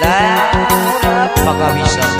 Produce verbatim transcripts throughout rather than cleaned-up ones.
Laung pagkabisan.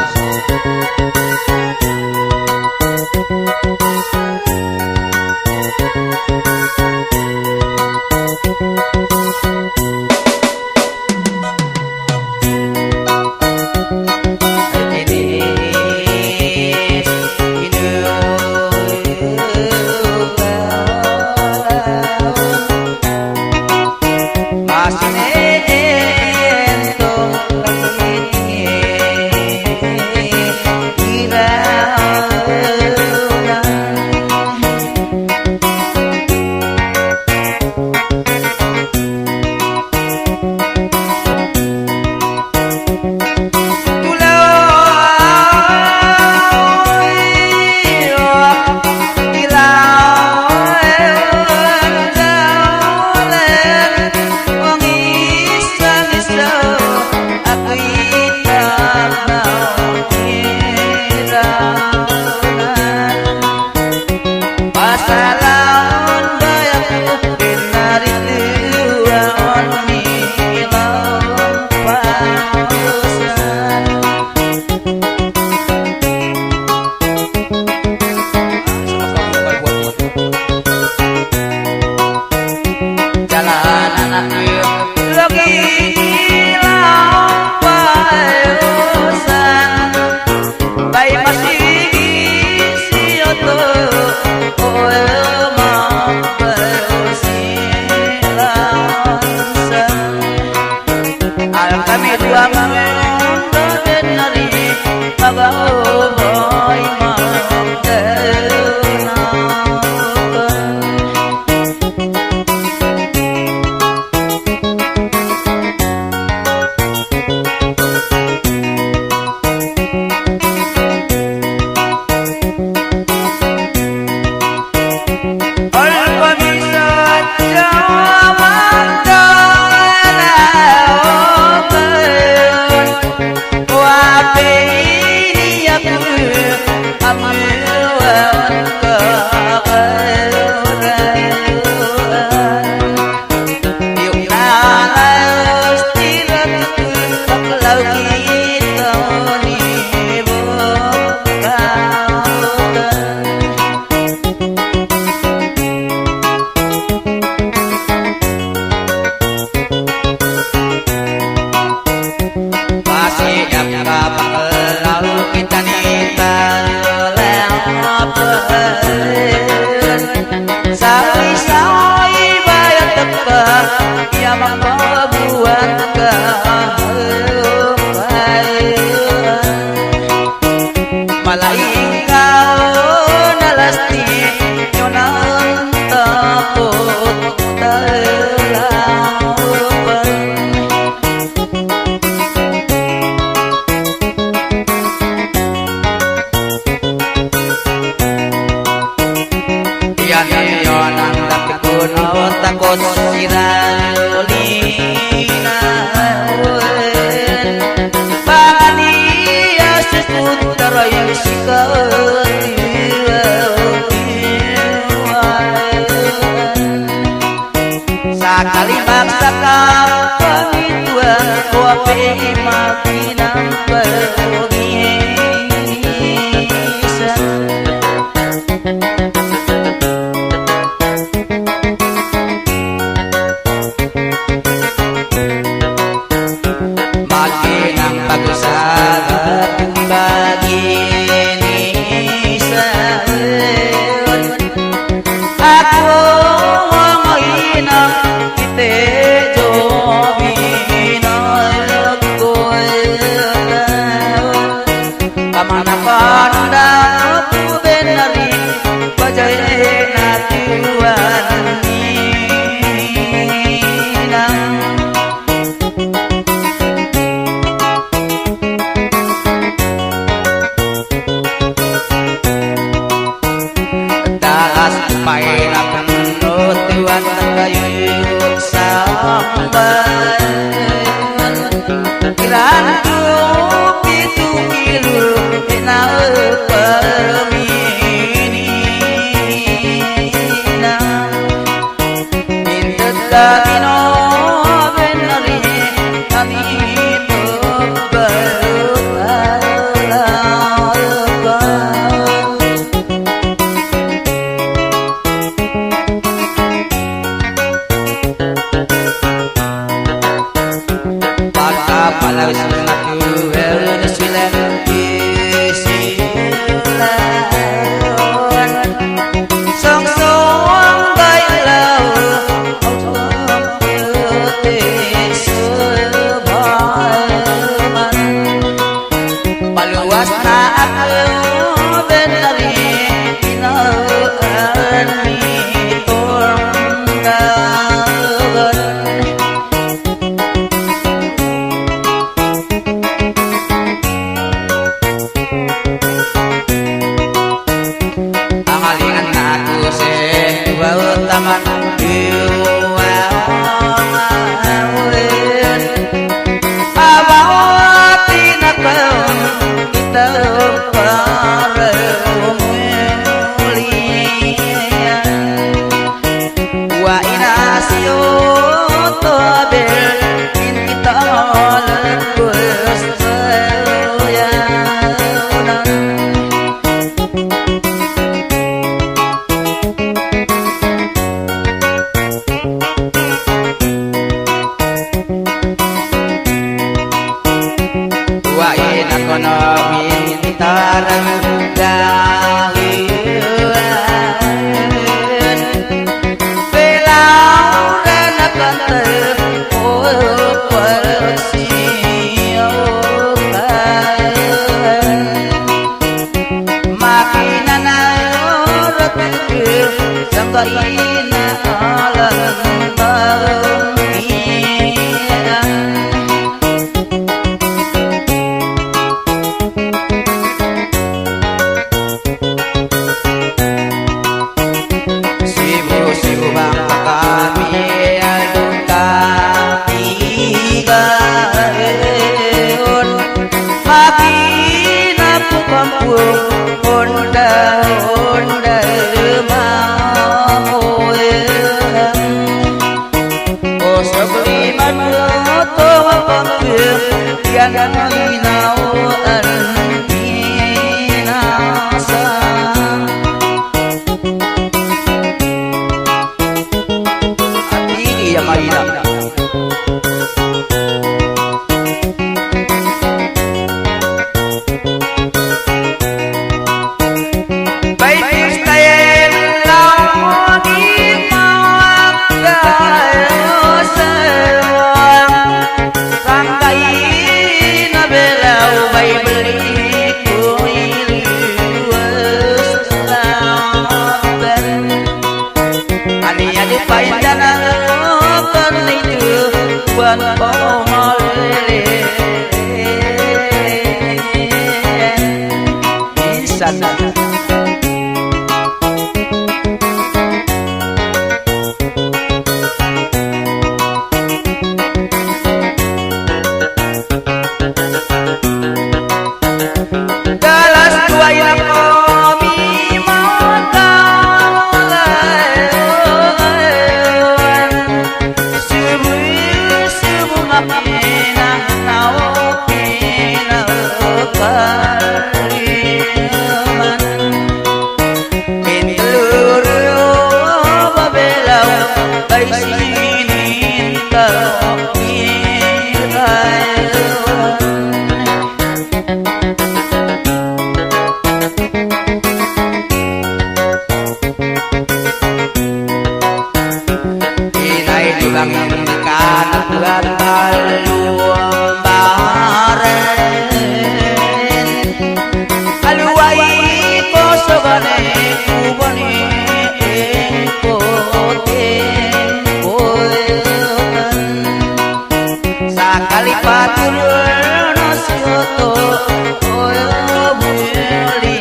Malaingkaw na lasti, yun ang tapot talapan. Yan, yan ang takut, takut sila ulina. Pangani ya sukut taray sikal. Sakali magsaka pangituan, wa pe makinang pagkisan. Maginang pag-usal bagi ini sa aku, wa mahinang kite jobi na kuya. Kamanakan da aku benari, pajay na tuan inang. Apalaus matuhel na sila isilan. Song-song gailaw, putih subaman. Paluwas na aku benari, kinauan mi tunggawan. Pangalingan na aku sin duwa taman duwa. Abaw tinakaw kita para mulian. Wa ina siyu tobel in kita lagbus sayunan. Wa ina kono bintaran dahilan. Pelaw dan akan terpukul siukan. Makinanarut sangka ina alam bangkian. Sibu-sibu bang kami aduh katigaun. Makina ku kampung, onda-onda mamulang. Usug lima tutu kampung, yan ang hinawan binasa. Ati iya maina. Bay pistayan laung di mawag kayo sa iwan. Sangkay na belaw bay beli ku iliwas kaban. Ani adi paindanan kan itu buat pamalele. Insan. Dalas duwa ina kami matawalan. Subu-subu makina nau pinakaliman. Minluru babelaw bay sinin tau kirayawan. Inay di bangin ka na bulan palumbaren. Aluway ko sa bane ku bane ko tempo. Sakali pa turun na siyoto, oy, buli.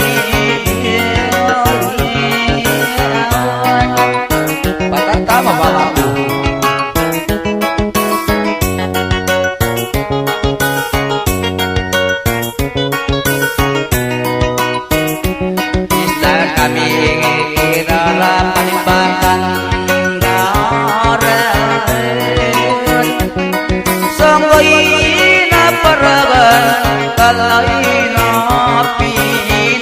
Patatama ba aku? Istar kami kirara panimbatan daran. Sanggaina paragan kalaina pin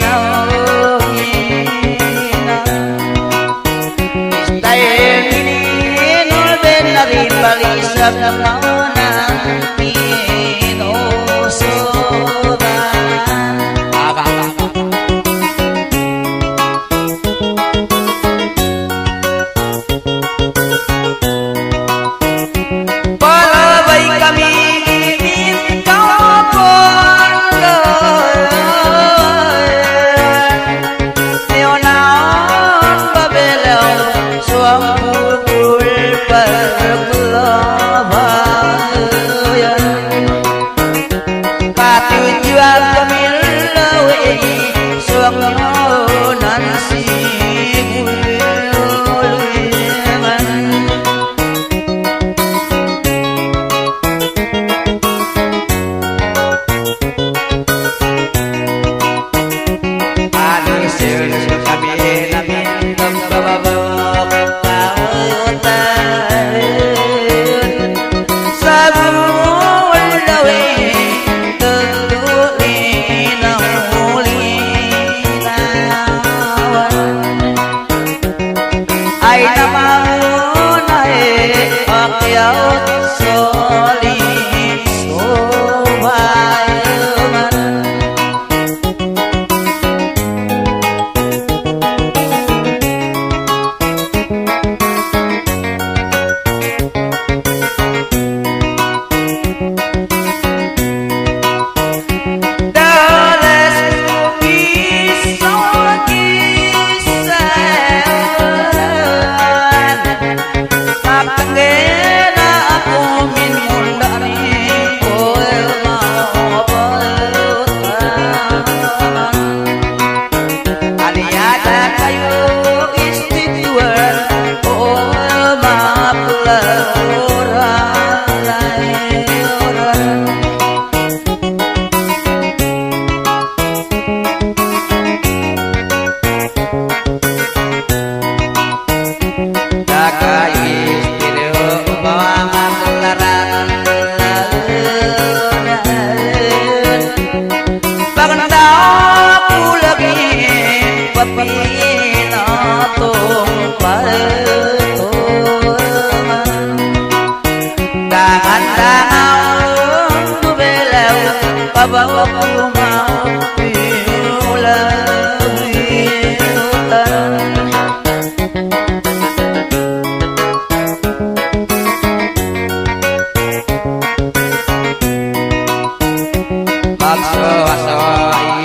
Aso-aso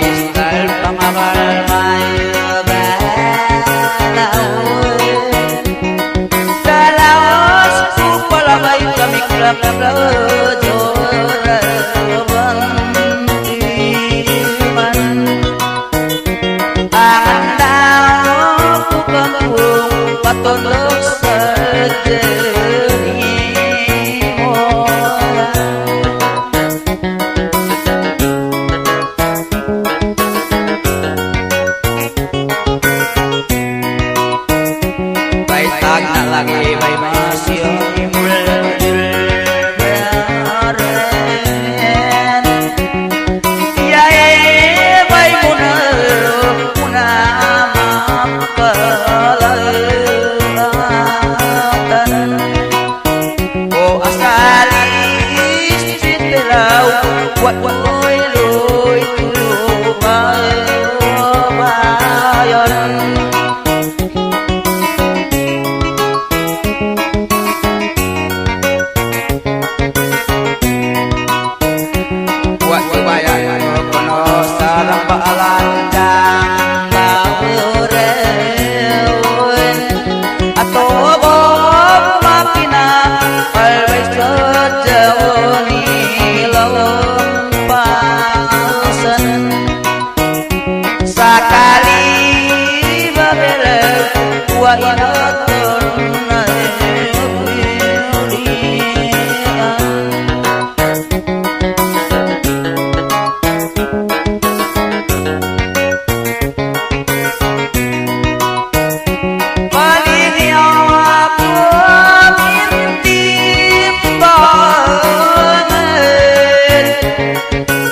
istal pamagal mayu balaw. Dalawas ku palabay kami klap-klap jor bandiman. Angan daw ku kampung patunduk sadja di mura. Bay tagna' lagi' bay masi mulul baren. Iyae bay muna, muna mapalatan. O asal istitelaw, wa luy-luy tuyukayan. Wa tubayan kono sarang baalan dang baurewun. Atob makina, always jauh ni lampasan. Sakali babele wa inatun na yulian. Paling yawa ku mintimbangan.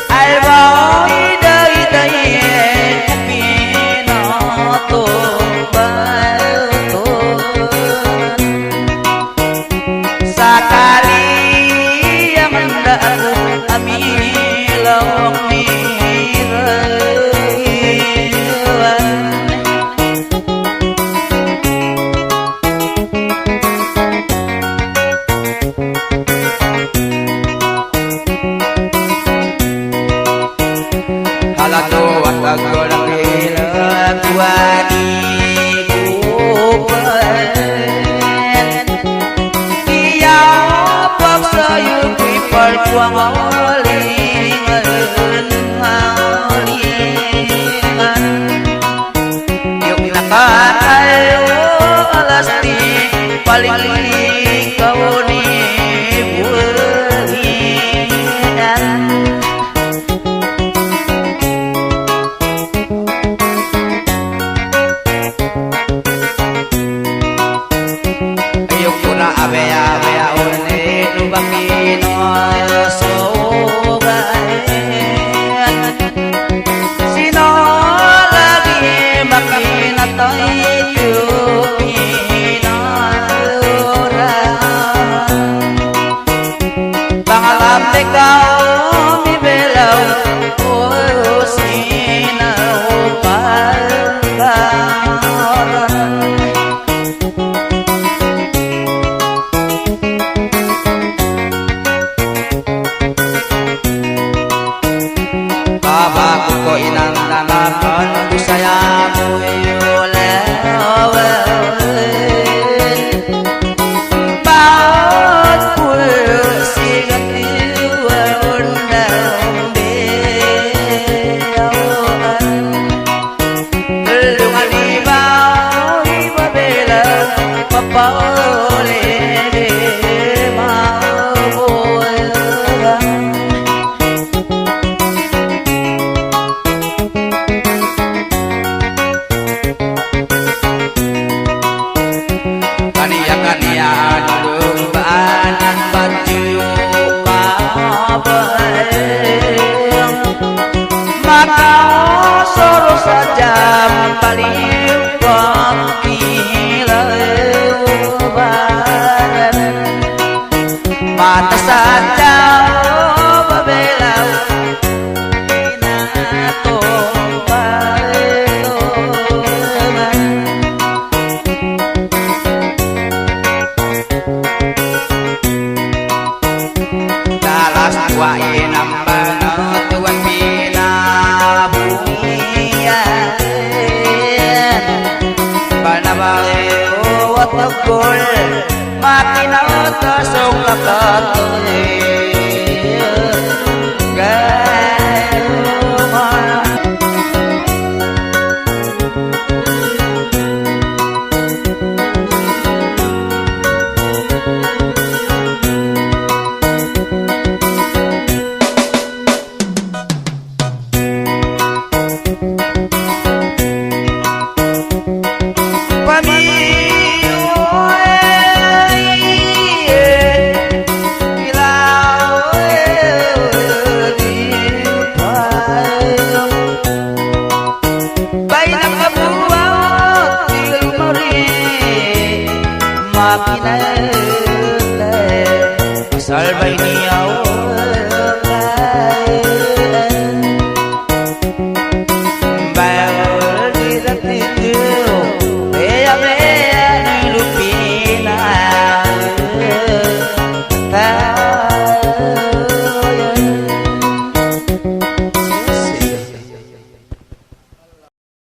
Ay, bang ida-ida in pinatumbal ko. Sakali yang hendak aku ambil laung ni. Halatu wa tagol bilang tuani kupan. Iya paksa yu kuipal kuang alingan, alingan. Yung nakakay o alas di, paling ikaw ni buhian. Ayuk ku na abe-abe aun ni lubang ino sogan. Sino lagi' makinatay ku pinaura. Pangalam ikaw mibelaw, o sinaw pagkaran. Baba ku ko inang nanakan ku saya mu yulawan. Empat puluh sigat iwa undang biyawan. Tulungan ibaw iba bela papauling di mabuhay. Kaniya-kaniya dulung baanan badju' pabayang. Maka suru' sadja paling pagkilabaran. Mata sadja babelaw, inatong pagtuman. Dalas duwa inamban tuwan Kul, makina utus ug lakat.